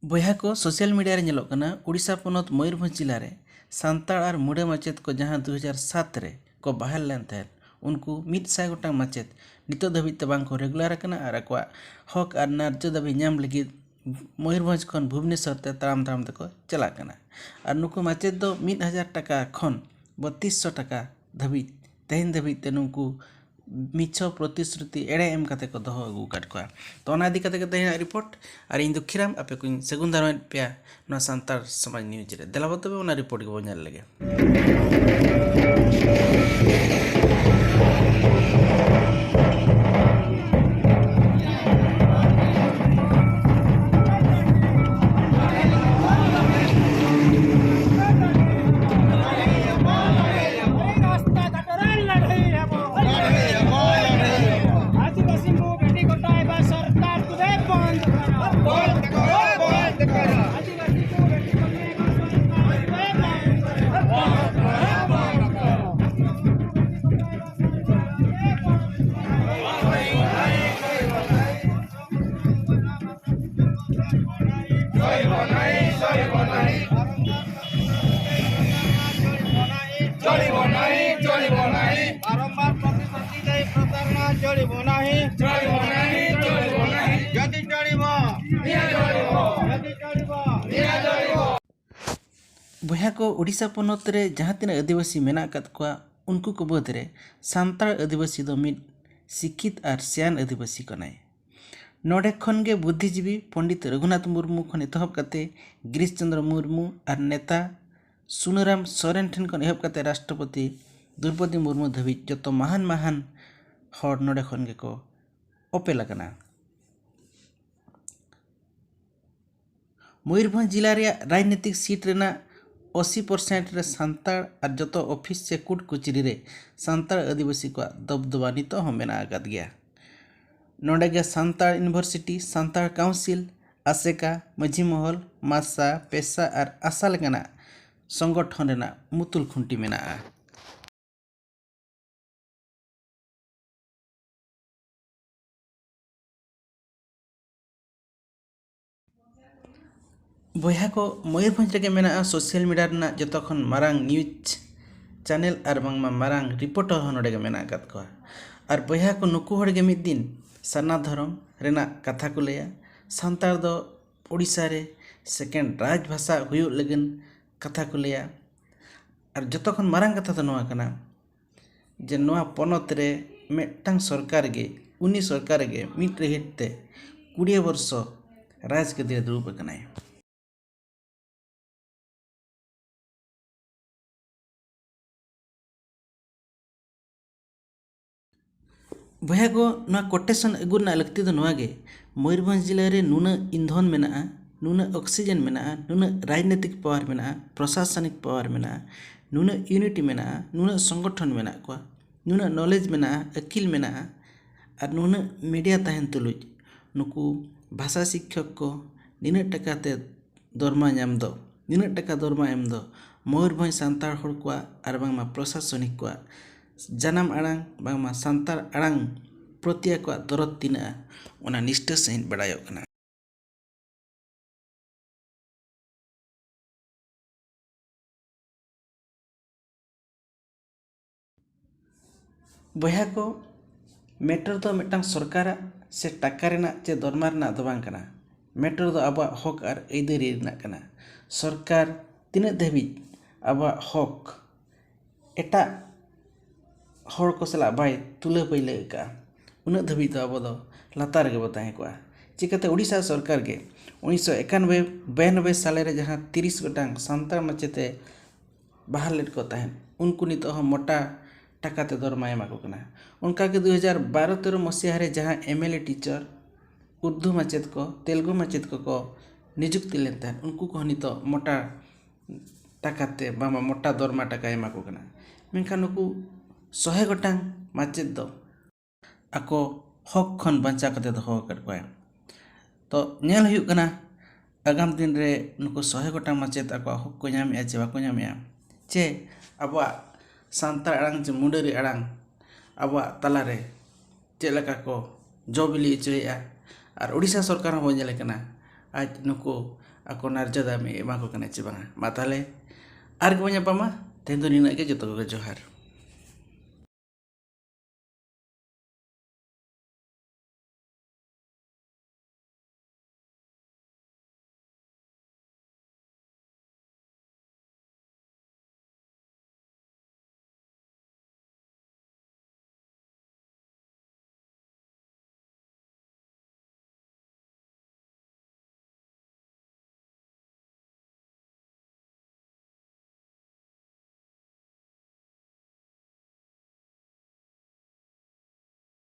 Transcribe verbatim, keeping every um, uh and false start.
ᱵᱚᱭᱦᱟ ᱠᱚ, social media ᱨᱮ ᱧᱮᱞᱚᱜ ᱠᱟᱱᱟ, ᱩᱲᱤᱥᱥᱟ ᱯᱚᱱᱚᱛ ᱢᱚᱭᱩᱨᱵᱷᱚᱸᱡᱽ ᱡᱮᱞᱟ ᱨᱮ ᱥᱟᱱᱛᱟᱲ ᱟᱨ ᱢᱩᱰᱟᱹ ᱢᱟᱪᱮᱛ ᱠᱚ ᱡᱟᱦᱟᱸ ᱫᱩ ᱦᱟᱡᱟᱨ ᱥᱟᱛ ᱨᱮ ᱠᱚ ᱵᱟᱦᱟᱞ ᱞᱮᱱ ᱛᱟᱦᱮᱸᱫ, ᱩᱱᱠᱩ ᱢᱤᱫ ᱥᱟᱭ ᱜᱚᱴᱟᱝ ᱢᱟᱪᱮᱛ ᱱᱤᱛᱚᱜ ᱫᱷᱟᱹᱵᱤᱡ ᱛᱮ ᱵᱟᱝ ᱠᱚ ᱨᱮᱜᱩᱞᱟᱨ ᱟᱠᱟᱱᱟ ᱟᱨ ᱟᱠᱚᱣᱟᱜ ᱦᱚᱠ ᱟᱨ ᱱᱟᱨᱡᱚ ᱫᱟᱹᱵᱤ ᱧᱟᱢ ᱞᱟᱹᱜᱤᱫ ᱢᱚᱭᱩᱨᱵᱷᱚᱸᱡᱽ ᱠᱷᱚᱱ ᱵᱷᱩᱵᱽᱱᱮᱥᱚᱨ ᱛᱮ ᱛᱟᱲᱟᱢ ᱛᱟᱲᱟᱢ ᱛᱮᱠᱚ ᱪᱟᱞᱟᱜ ᱠᱟᱱᱟ᱾ ᱟᱨ ᱱᱩᱠᱩ ᱢᱟᱪᱮᱛ ᱫᱚ ᱢᱤᱫ ᱦᱟᱡᱟᱨ ᱴᱟᱠᱟ ᱠᱷᱚᱱ ᱵᱚᱛᱤᱥ ᱥᱚ ᱴᱟᱠᱟ ᱫᱷᱟᱹᱵᱤᱡ ᱛᱮᱦᱮᱧ ᱫᱷᱟᱹᱵᱤᱡ ᱛᱮ ᱱᱩᱠᱩ ᱢᱤᱪᱷᱚ ᱯᱨᱚᱛᱤᱥᱨᱩᱛᱤ ᱮᱲᱮ ᱮᱢ ᱠᱟᱛᱮ ᱠᱚ ᱫᱚᱦᱚ ᱟᱹᱜᱩ ᱟᱠᱟᱫ ᱠᱚᱣᱟ᱾ ᱛᱚ, ᱚᱱᱟ ᱤᱫᱤ ᱠᱟᱛᱮ ᱜᱮ ᱛᱮᱦᱮᱧᱟᱜ ᱨᱤᱯᱳᱨᱴ᱾ ᱟᱨ ᱤᱧ ᱫᱚ ᱠᱷᱤᱨᱟᱢ, ᱟᱯᱮ ᱠᱚᱧ ᱥᱟᱹᱜᱩᱱ ᱫᱟᱨᱟᱢᱮᱫ ᱯᱮᱭᱟ ᱱᱚᱣᱟ ᱥᱟᱱᱛᱟᱲ ᱥᱚᱢᱟᱡᱽ ᱱᱤᱭᱩᱡᱽ ᱨᱮ᱾ ᱫᱮᱞᱟ ᱵᱚ ᱛᱚᱵᱮ ᱚᱱᱟ ᱨᱤᱯᱳᱨᱴ ᱜᱮᱵᱚᱱ ᱧᱮᱞ ᱞᱮᱜᱮ᱾ ᱨᱟᱥᱛᱟ ᱜᱷᱟᱴ ᱨᱮ ᱞᱟᱹᱲᱦᱟᱹᱭ ᱟᱵᱚ᱾ ᱞᱟᱹᱲᱦᱟᱹᱭ ᱟᱵᱚ, ᱞᱟᱹᱲᱦᱟᱹᱭ ᱟᱵᱚ᱾ ᱟᱹᱫᱤᱵᱟᱹᱥᱤ ᱠᱚ ᱵᱷᱮᱴᱤ ᱠᱚᱴᱟᱭ ᱵᱟ ᱥᱚᱨᱠᱟᱨ ᱛᱚᱵᱮ ᱵᱚᱱᱫ ᱠᱟᱱᱟ᱾ ᱵᱚᱱᱫ ᱠᱟᱱᱟ, ᱵᱚᱱᱫ ᱠᱟᱱᱟ᱾ ᱟᱹᱫᱤᱵᱟᱹᱥᱤ ᱠᱚ ᱵᱷᱮᱴᱤ ᱠᱚᱴᱟᱭ ᱵᱟ ᱥᱚᱨᱠᱟᱨ ᱛᱚᱵᱮ ᱵᱚᱱᱫ ᱠᱟᱱᱟ᱾ ବାରମ୍ବାର ପ୍ରତିଶ୍ରୁତି ଦେଇ ପ୍ରତାରଣା ଚଳିବ ନାହିଁ। ଚଳିବ ନାହିଁ, ଚଳିବ ନାହିଁ। ଯଦି ଚଳିବ, ଯଦି ଚଳିବ। ᱵᱚᱭᱦᱟ ᱠᱚ, ᱳᱰᱤᱥᱟ ᱯᱚᱱᱚᱛ ᱨᱮ ᱡᱟᱦᱟᱸ ᱛᱤᱱᱟᱹᱜ ᱟᱹᱫᱤᱵᱟᱹᱥᱤ ᱢᱮᱱᱟᱜ ᱟᱠᱟᱫ ᱠᱚᱣᱟ, ᱩᱱᱠᱩ ᱠᱚ ᱢᱩᱫᱽᱨᱮ ᱥᱟᱱᱛᱟᱲ ᱟᱹᱫᱤᱵᱟᱹᱥᱤ ᱫᱚ ᱢᱤᱫ ᱥᱤᱠᱠᱷᱤᱛ ᱟᱨ ᱥᱮᱭᱟᱱ ᱟᱹᱫᱤᱵᱟᱹᱥᱤ ᱠᱟᱱᱟᱭ᱾ ᱱᱚᱰᱮ ᱠᱷᱚᱱ ᱜᱮ ᱵᱩᱫᱽᱫᱷᱤᱡᱤᱵᱤ ᱯᱚᱱᱰᱤᱛ ᱨᱚᱜᱷᱩᱱᱟᱛᱷ ᱢᱩᱨᱢᱩ ᱠᱷᱚᱱ ᱮᱛᱚᱦᱚᱵ ᱠᱟᱛᱮ ᱜᱤᱨᱤᱥ ᱪᱚᱸᱫᱽᱨᱚ ᱢᱩᱨᱢᱩ ᱟᱨ ᱱᱮᱛᱟ ᱥᱩᱱᱟᱹᱨᱟᱢ ᱥᱚᱨᱮᱱ ᱴᱷᱮᱱ ᱠᱷᱚᱱ ᱮᱦᱚᱵ ᱠᱟᱛᱮ ᱨᱟᱥᱴᱨᱚᱯᱚᱛᱤ ᱫᱨᱳᱣᱯᱚᱫᱤ ᱢᱩᱨᱢᱩ ᱫᱷᱟᱹᱵᱤᱡ ᱡᱚᱛᱚ ᱢᱟᱦᱟᱱ ᱢᱟᱦᱟᱱ ᱦᱚᱲ ᱱᱚᱰᱮ ᱠᱷᱚᱱ ᱜᱮᱠᱚ ᱚᱯᱮᱞ ᱟᱠᱟᱱᱟ᱾ ᱢᱚᱭᱩᱨᱵᱷᱚᱸᱡᱽ ᱡᱮᱞᱟ ᱨᱮᱭᱟᱜ ᱨᱟᱡᱽᱱᱤᱛᱤᱠ ᱥᱤᱴ ᱨᱮᱱᱟᱜ ᱟᱥᱤ ᱯᱟᱨᱥᱮᱱᱴ ᱨᱮ ᱥᱟᱱᱛᱟᱲ ᱟᱨ ᱡᱚᱛᱚ ᱚᱯᱷᱤᱥ ᱥᱮ ᱠᱳᱨᱴ ᱠᱚᱪᱟᱹᱨᱤ ᱨᱮ ᱥᱟᱱᱛᱟᱲ ᱟᱹᱫᱤᱵᱟᱹᱥᱤ ᱠᱚᱣᱟᱜ ᱫᱚᱵᱫᱚᱵᱟ ᱱᱤᱛᱚᱜ ᱦᱚᱸ ᱢᱮᱱᱟᱜ ᱟᱠᱟᱫ ᱜᱮᱭᱟ᱾ ᱱᱚᱰᱮ ᱜᱮ ᱥᱟᱱᱛᱟᱲ ᱤᱭᱩᱱᱤᱵᱷᱟᱨᱥᱤᱴᱤ, ᱥᱟᱱᱛᱟᱲ ᱠᱟᱣᱩᱱᱥᱤᱞ, ᱟᱥᱮᱠᱟ, ᱢᱟᱹᱡᱷᱤ ᱢᱚᱦᱚᱞ, ᱢᱟᱥᱟ, ᱯᱮᱥᱟ ᱟᱨ ᱟᱥᱟ ᱞᱮᱠᱟᱱᱟᱜ ᱥᱚᱝᱜᱚᱴᱷᱚᱱ ᱨᱮᱱᱟᱜ ᱢᱩᱛᱩᱞ ᱠᱷᱩᱱᱴᱤ ᱢᱮᱱᱟᱜᱼᱟ᱾ ᱵᱚᱭᱦᱟ ᱠᱚ, ᱢᱚᱭᱩᱨᱵᱷᱚᱸᱡᱽ ᱨᱮᱜᱮ ᱢᱮᱱᱟᱜᱼᱟ ᱥᱳᱥᱟᱞ ᱢᱤᱰᱤᱭᱟ ᱨᱮᱱᱟᱜ ᱡᱚᱛᱚ ᱠᱷᱚᱱ ᱢᱟᱨᱟᱝ ᱱᱤᱭᱩᱡᱽ ᱪᱮᱱᱮᱞ ᱟᱨ ᱵᱟᱝᱢᱟ ᱢᱟᱨᱟᱝ ᱨᱤᱯᱳᱨᱴᱟᱨ ᱦᱚᱸ ᱱᱚᱰᱮ ᱜᱮ ᱢᱮᱱᱟᱜ ᱟᱠᱟᱫ ᱠᱚᱣᱟ᱾ ᱟᱨ ᱵᱚᱭᱦᱟ ᱠᱚ, ᱱᱩᱠᱩ ᱦᱚᱲ ᱜᱮ ᱢᱤᱫ ᱫᱤᱱ ᱥᱟᱨᱱᱟ ᱫᱷᱚᱨᱚᱢ ᱨᱮᱱᱟᱜ ᱠᱟᱛᱷᱟ ᱠᱚ ᱞᱟᱹᱭᱟ, ᱥᱟᱱᱛᱟᱲ ᱫᱚ ᱳᱰᱤᱥᱟ ᱨᱮ ᱥᱮᱠᱮᱱᱰ ᱨᱟᱡᱽ ᱵᱷᱟᱥᱟ ᱦᱩᱭᱩᱜ ᱞᱟᱹᱜᱤᱫ ᱠᱟᱛᱷᱟ ᱠᱚ ᱞᱟᱹᱭᱟ᱾ ᱟᱨ ᱡᱚᱛᱚ ᱠᱷᱚᱱ ᱢᱟᱨᱟᱝ ᱠᱟᱛᱷᱟ ᱫᱚ ᱱᱚᱣᱟ ᱠᱟᱱᱟ ᱡᱮ ᱱᱚᱣᱟ ᱯᱚᱱᱚᱛ ᱨᱮ ᱢᱤᱫᱴᱟᱝ ᱥᱚᱨᱠᱟᱨ ᱜᱮ, ᱩᱱᱤ ᱥᱚᱨᱠᱟᱨ ᱜᱮ ᱢᱤᱫ ᱨᱤᱦᱤᱴ ᱛᱮ ᱠᱩᱲᱤ ᱵᱚᱨᱥᱚ ᱨᱟᱡᱽ ᱜᱟᱹᱫᱤ ᱨᱮ ᱫᱩᱲᱩᱵ ᱟᱠᱟᱱᱟᱭ᱾ ᱵᱚᱭᱦᱟ ᱠᱚ, ᱱᱚᱣᱟ ᱠᱳᱴᱮᱥᱚᱱ ᱟᱹᱜᱩ ᱨᱮᱱᱟᱜ ᱞᱟᱹᱠᱛᱤ ᱫᱚ ᱱᱚᱣᱟ ᱜᱮ, ᱢᱚᱭᱩᱨᱵᱷᱚᱸᱡᱽ ᱡᱮᱞᱟ ᱨᱮ ᱱᱩᱱᱟᱹᱜ ᱤᱱᱫᱷᱚᱱ ᱢᱮᱱᱟᱜᱼᱟ, ᱱᱩᱱᱟᱹᱜ ᱚᱠᱥᱤᱡᱮᱱ ᱢᱮᱱᱟᱜᱼᱟ, ᱱᱩᱱᱟᱹᱜ ᱨᱟᱡᱽᱱᱤᱛᱤᱠ ᱯᱟᱣᱟᱨ ᱢᱮᱱᱟᱜᱼᱟ, ᱯᱨᱚᱥᱟᱥᱚᱱᱤᱠ ᱯᱟᱣᱟᱨ ᱢᱮᱱᱟᱜᱼᱟ, ᱱᱩᱱᱟᱹᱜ ᱤᱭᱩᱱᱤᱴᱤ ᱢᱮᱱᱟᱜᱼᱟ, ᱱᱩᱱᱟᱹᱜ ᱥᱚᱝᱜᱚᱴᱷᱚᱱ ᱢᱮᱱᱟᱜ ᱠᱚᱣᱟ, ᱱᱩᱱᱟᱹᱜ ᱱᱚᱞᱮᱡᱽ ᱢᱮᱱᱟᱜᱼᱟ, ᱟᱹᱠᱤᱞ ᱢᱮᱱᱟᱜᱼᱟ, ᱟᱨ ᱱᱩᱱᱟᱹᱜ ᱢᱤᱰᱤᱭᱟ ᱛᱟᱦᱮᱱ ᱛᱩᱞᱩᱡ ᱱᱩᱠᱩ ᱵᱷᱟᱥᱟ ᱥᱤᱠᱠᱷᱚᱠ ᱠᱚ ᱱᱤᱱᱟᱹᱜ ᱴᱟᱠᱟ ᱛᱮ ᱫᱚᱨᱢᱟ ᱧᱟᱢ ᱫᱚ, ᱱᱤᱱᱟᱹᱜ ᱴᱟᱠᱟ ᱫᱚᱨᱢᱟ ᱮᱢ ᱫᱚ ᱢᱚᱭᱩᱨᱵᱷᱚᱸᱡᱽ ᱥᱟᱱᱛᱟᱲ ᱦᱚᱲ ᱠᱚᱣᱟᱜ ᱟᱨ ᱵᱟᱝᱢᱟ ᱯᱨᱚᱥᱟᱥᱚᱱᱤᱠ ᱠᱚᱣᱟᱜ ᱡᱟᱱᱟᱢ ᱟᱲᱟᱝ ᱵᱟᱝᱢᱟ ᱥᱟᱱᱛᱟᱲ ᱟᱲᱟᱝ ᱯᱨᱚᱛᱤ ᱟᱠᱚᱣᱟᱜ ᱫᱚᱨᱚᱫ ᱛᱤᱱᱟᱹᱜᱼᱟ, ᱚᱱᱟ ᱱᱤᱥᱴᱟᱹ ᱥᱟᱺᱦᱤᱡ ᱵᱟᱲᱟᱭᱚᱜ ᱠᱟᱱᱟ᱾ ᱵᱚᱭᱦᱟ ᱠᱚ, ᱢᱮᱴᱟᱨ ᱫᱚ ᱢᱤᱫᱴᱟᱝ ᱥᱚᱨᱠᱟᱨᱟᱜ ᱥᱮ ᱴᱟᱠᱟ ᱨᱮᱱᱟᱜ ᱪᱮ ᱫᱚᱨᱢᱟ ᱨᱮᱱᱟᱜ ᱫᱚ ᱵᱟᱝ ᱠᱟᱱᱟ᱾ ᱢᱮᱴᱟᱨ ᱫᱚ ᱟᱵᱚᱣᱟᱜ ᱦᱚᱠ ᱟᱨ ᱟᱹᱭᱫᱟᱹᱨᱤ ᱨᱮᱱᱟᱜ ᱠᱟᱱᱟ᱾ ᱥᱚᱨᱠᱟᱨ ᱛᱤᱱᱟᱹᱜ ᱫᱷᱟᱹᱵᱤᱡ ᱟᱵᱚᱣᱟᱜ ᱦᱚᱠ ᱮᱴᱟᱜ ᱦᱚᱲ ᱠᱚ ᱥᱟᱞᱟᱜ ᱵᱟᱭ ᱛᱩᱞᱟᱹ ᱯᱟᱹᱭᱞᱟᱹ ᱟᱠᱟᱫᱼᱟ, ᱩᱱᱟᱹᱜ ᱫᱷᱟᱹᱵᱤᱡ ᱫᱚ ᱟᱵᱚ ᱫᱚ ᱞᱟᱛᱟᱨ ᱨᱮᱜᱮ ᱵᱚ ᱛᱟᱦᱮᱸ ᱠᱚᱜᱼᱟ᱾ ᱪᱤᱠᱟᱹᱛᱮ ᱳᱰᱤᱥᱟ ᱥᱚᱨᱠᱟᱨ ᱜᱮ ᱩᱱᱤᱥᱥᱚ ᱮᱠᱟᱱᱚᱵᱵᱳᱭ ᱵᱟᱭᱟᱱᱚᱵᱵᱳᱭ ᱥᱟᱞᱮ ᱨᱮ ᱡᱟᱦᱟᱸ ᱛᱤᱨᱤᱥ ᱜᱚᱴᱟᱝ ᱥᱟᱱᱛᱟᱲ ᱢᱟᱪᱮᱛᱮ ᱵᱟᱦᱟᱞ ᱞᱮᱫ ᱠᱚ ᱛᱟᱦᱮᱸᱫ, ᱩᱱᱠᱩ ᱱᱤᱛᱚᱜ ᱦᱚᱸ ᱢᱚᱴᱟ ᱴᱟᱠᱟ ᱛᱮ ᱫᱚᱨᱢᱟᱭ ᱮᱢᱟ ᱠᱚ ᱠᱟᱱᱟ᱾ ᱚᱱᱠᱟᱜᱮ ᱫᱩ ᱦᱟᱡᱟᱨ ᱵᱟᱨᱚ ᱛᱮᱨᱚ ᱢᱚᱥᱤᱦᱟ ᱨᱮ ᱡᱟᱦᱟᱸ M L A teacher, Urdu ᱢᱟᱪᱮᱫ ᱠᱚ, ᱛᱮᱞᱜᱩ ᱢᱟᱪᱮᱫ ᱠᱚᱠᱚ ᱱᱤᱡᱩᱠᱛᱤ ᱞᱮᱱ ᱛᱟᱦᱮᱸᱫ, ᱩᱱᱠᱩ ᱠᱚᱦᱚᱸ ᱱᱤᱛᱚᱜ ᱢᱚᱴᱟ ᱴᱟᱠᱟ ᱛᱮ ᱵᱟᱝᱢᱟ ᱢᱚᱴᱟ ᱫᱚᱨᱢᱟ ᱴᱟᱠᱟᱭ ᱮᱢᱟ ᱠᱚ ᱠᱟᱱᱟ᱾ ᱢᱮᱱᱠᱷᱟᱱ ᱱᱩᱠᱩ ᱥᱚᱦᱮ ᱜᱚᱴᱟᱝ ᱢᱟᱪᱮᱫ ᱫᱚ ᱟᱠᱚ ᱦᱚᱠ ᱠᱷᱚᱱ ᱵᱟᱧᱪᱟᱣ ᱠᱟᱛᱮ ᱫᱚᱦᱚ ᱟᱠᱟᱫ ᱠᱚᱣᱟᱭ᱾ ᱛᱚ, ᱧᱮᱞ ᱦᱩᱭᱩᱜ ᱠᱟᱱᱟ ᱟᱜᱟᱢ ᱫᱤᱱ ᱨᱮ ᱱᱩᱠᱩ ᱥᱚᱦᱮ ᱜᱚᱴᱟᱝ ᱢᱟᱪᱮᱫ ᱟᱠᱚᱣᱟᱜ ᱦᱚᱠ ᱠᱚ ᱧᱟᱢᱮᱜᱼᱟ ᱪᱮ ᱵᱟᱠᱚ ᱧᱟᱢᱮᱜᱼᱟ, ᱪᱮ ᱟᱵᱚᱣᱟᱜ ᱥᱟᱱᱛᱟᱲ ᱟᱲᱟᱝ ᱪᱮ ᱢᱩᱰᱟᱹᱨᱤ ᱟᱲᱟᱝ ᱟᱵᱚᱣᱟᱜ ᱛᱟᱞᱟᱨᱮ ᱪᱮᱫ ᱞᱮᱠᱟ ᱠᱚ ᱡᱚ ᱵᱤᱞᱤ ᱦᱚᱪᱚᱭᱮᱜᱼᱟ᱾ ᱟᱨ ᱳᱰᱤᱥᱟ ᱥᱚᱨᱠᱟᱨ ᱦᱚᱸ ᱵᱚᱱ ᱧᱮᱞᱮ ᱠᱟᱱᱟ, ᱟᱡ ᱱᱩᱠᱩ ᱟᱠᱚ ᱱᱟᱨᱡᱟ ᱫᱟᱢᱮ ᱮᱢᱟ ᱠᱚ ᱠᱟᱱᱟ ᱪᱮ ᱵᱟᱝᱟ᱾ ᱢᱟ ᱛᱟᱦᱚᱞᱮ ᱟᱨ ᱜᱮᱵᱚᱱ ᱧᱟᱯᱟᱢᱟ᱾ ᱛᱮᱦᱮᱧ ᱫᱚ ᱱᱤᱱᱟᱹᱜ ᱜᱮ᱾ ᱡᱚᱛᱚ ᱠᱚᱜᱮ ᱡᱚᱦᱟᱨ᱾